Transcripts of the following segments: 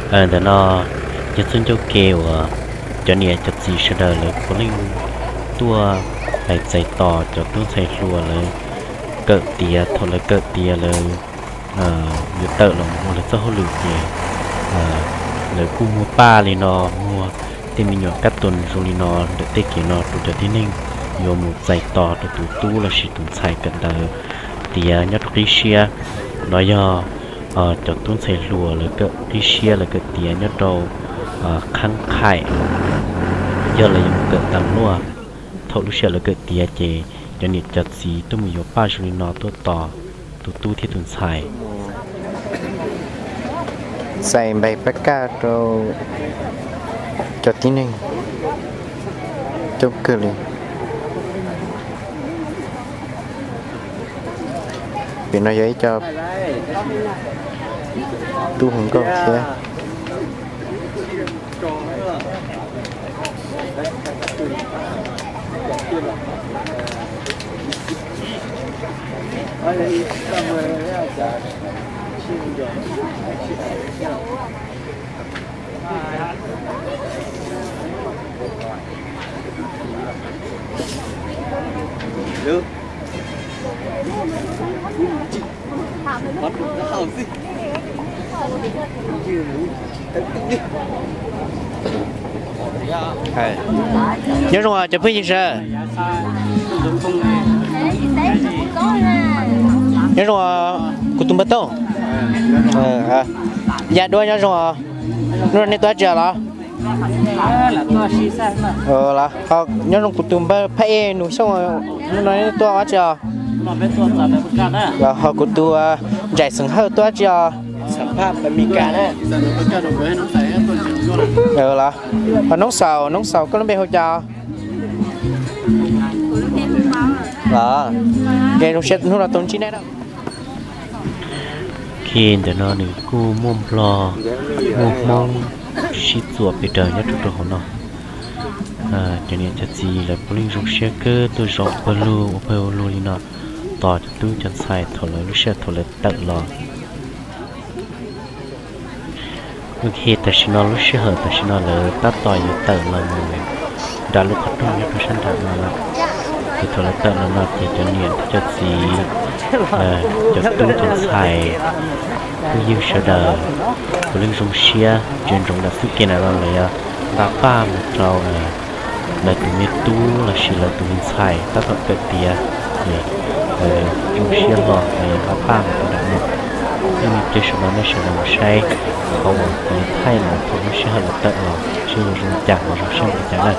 Ntawm no yog txoj ncauj ke uas cov niam cov txiv sawv daws lawv puav leej tuaj txais tos cov tub ntxhais hluas lawv kawm tiav. Thaum lawv kawm tiav lawv yuav tawm los ua lawv txoj hauj lwm ces lawv kuj muag paj li no, muag tej me nyuam kab toos zoo li no ntawm tej kev no rau cov tib neeg yuav mus txais tos rau tus tub lossis tus ntxhais kawm ntawv tiav nyob rau qib siab. No yog cov tub ntxhais hluas lawv kawm qib siab lawv kawm tiav nyob rau qhab qhaim, yog lawv yuav mus kawm tas luaj. Thaum lub sij hawm lawv kawm tiav ces cov niam cov txiv tuaj mus yuav paj zoo li no tuaj tos tus tub thiab tus ntxhais. Txais npaim pab kaj rau cov tib neeg coob kawg li. Pem no yog ib co tub hu nkauj thiab. Nyob zoo cov phooj ywg sawv. Nyob zoo kuv tus npawg Tooj. Ya dua nyob zoo. Hnub no nej tuaj dab tsi los? Nyob zoo kuv tus npawg Phaj Ej Nus Xyooj, hnub no nej tuaj dab tsi os? Los ho kuv tus Ntsaim Xeem Hawj tuaj dab tsi os? Los ho Noob Xaus, Noob Xaus koj lub npe hu cas? Los, hnub no tau ntsib nej. Khi ntawm no nws kuj muaj Nplog muaj Hmoob sib txuas pes daws nyob rau rau hauv no. Cov niam cov txiv lawv puav leej zoo siab kawg tuaj zaum pawg lug ua pawg ua lug li no tos cov tub cov ntxhais thaum lawv lub sij hawm thaum lawv tawm los. Ok, tam sim no lub sij hawm tam sim no lawv tab tom yuav tawm los mus nram lub qhov rooj nyob rau sab nram no lawm. Ces thaum lawv tawm los no ces cov niam thiab cov txiv, cov tub cov ntxhais, phooj ywg sawv daws puav leej zoo siab ntsia ntsoov nram xub ke na los lawv yuav nqa paj mus rau lawv tus me tub lossis lawv tus me ntxhais tab tom kawm tiav. Ces lawv zoo siab hlo lawv yuav nqa paj mus rau nram no. Ib me pliag saum no nej sawv daws mus saib qhov uas kuv yuav thaij lawv thaum lub sij hawm lawv tawm los seb yuav zoo li cas, zoo siab npaum li cas na.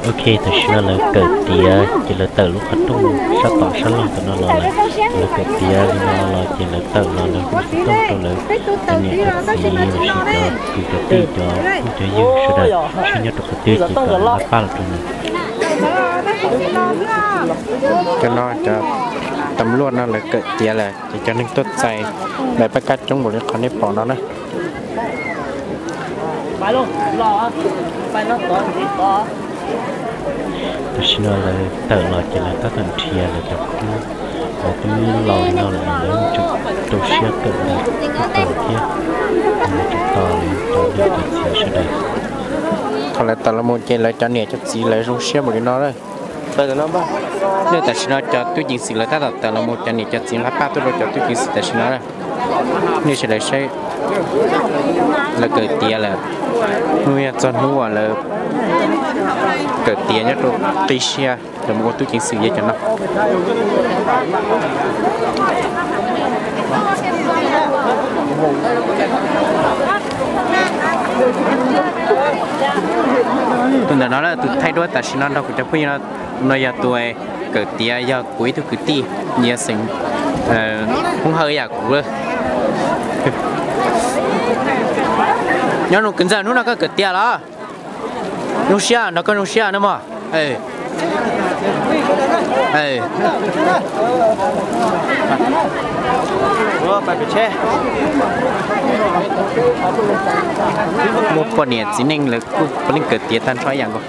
Ok, tam sim no lawv kawm tiav ces lawv tawm lub qhov rooj sab tom sab laug tom no los lawm. Lawv kawm tiav li no los ces lawv tawm los lawv hu xov tooj rau lawv cov niam cov txiv lossis cov kwv cov tij cov phooj cov ywg sawv daws seb nyob rau qhov twg ces kom lawv nqa paj los rau nws. Cov no cov tam luaj no lawv kawm tiav lawm ces cov neeg tuaj txais lawv pab kab coob npaum li qhov nej pom no na. Tam sim no lawv tawm los ces lawv tab tom nrhiav lawv cov khub, lawv twb laus li no lawm los lawv tseem rau siab kawm ntawv tau thiab. Lawv tseem tos lawv cov niam cov txiv sawv daws. Thaum lawv tawm los mus ces lawv cov niam cov txiv lawv zoo siab npaum li no na. Nej tam sim no cov tub ceev xwm lawv tab tom tawm los mus, cov niam cov txiv nqa paj tuaj rau cov tub ceev xwm tam sim no na. Nej sawv daws saib, lawv kawm tiav lawm. Hnub yog txog hnub uas lawv kawm tiav nyob rau qib siab lawv mus ua tub ceev xwm yog cov no. Tus ntawm no tus thaij duab tam sim no nrog kuv cov phooj ywg no, no yog tus kawm tiav yog kuv ib tug kwv tij, nyias xeem Hmoob Hawj yam kuv. Nyob zoo kwv ntxawg, hnub no koj kawm tiav los? Zoo siab, nrog koj zoo siab na mog. Muaj poj niam txiv neej lawv kuj puav leej kawm tiav tag nrho ib yam nkaus.